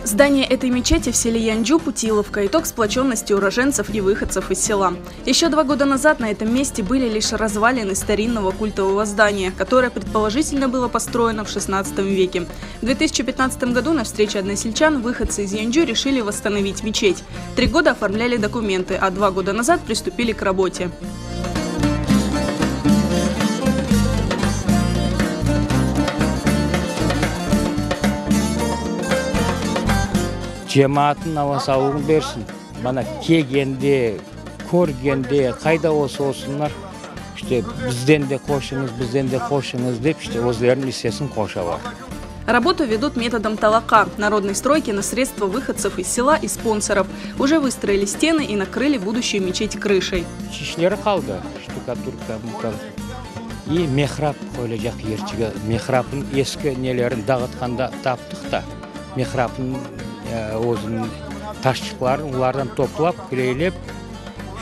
Здание этой мечети в селе Янджу Путиловка – итог сплоченности уроженцев и выходцев из села. Еще два года назад на этом месте были лишь развалины старинного культового здания, которое предположительно было построено в 16 веке. В 2015 году на встрече односельчан выходцы из Янджу решили восстановить мечеть. Три года оформляли документы, а два года назад приступили к работе. Cemaatnıñ Alla sağlığın bersin. Mana kelgende, körgende, qayda olsa olsunlar, işte bizden de qoşuñız, bizden de qoşuñız dep, işte özleriniñ issesin qoşalar. Работу ведут методом талака – народной стройки на средства выходцев из села и спонсоров. Уже выстроили стены и накрыли будущую мечеть крышей. Şişleri qaldı, ştukaturka, i mihrap qoyulacaq yerçigi, mihrapnıñ eski nelerini dağıtqanda taptıq da, mihrapnıñ özüniñ taşçıqların olardan toplap, kleylep,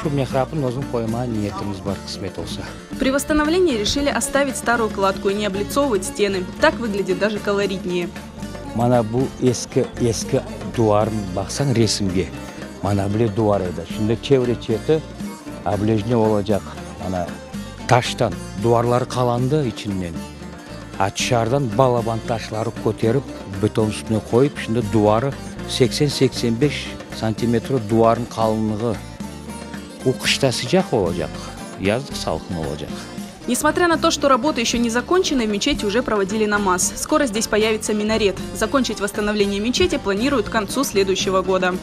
şu mihrapnıñ özüni qoymağa niyetimiz bar, qısmet olsa. При восстановлении решили оставить старую кладку и не облицовывать стены. Так выглядит даже колоритнее. Mana bu eski, eski duvarnı baqsañ resimge, mana bile duvar edi. Şimdi çevre çeti oblejne olacaq, mana taştan duvarları qalandı içinden, a tışarıdan balaban taşları köterip, beton üstüne qoyıp, şimdi duvarı 80, 85 santimetr duvarnıñ qalınlığı. O qışta sıcaq olacaq, yazda salqın olacaq. Несмотря на то, что работы еще не закончены, в мечети уже проводили намаз. Скоро здесь появится минарет. Закончить восстановление мечети планируют к концу следующего года.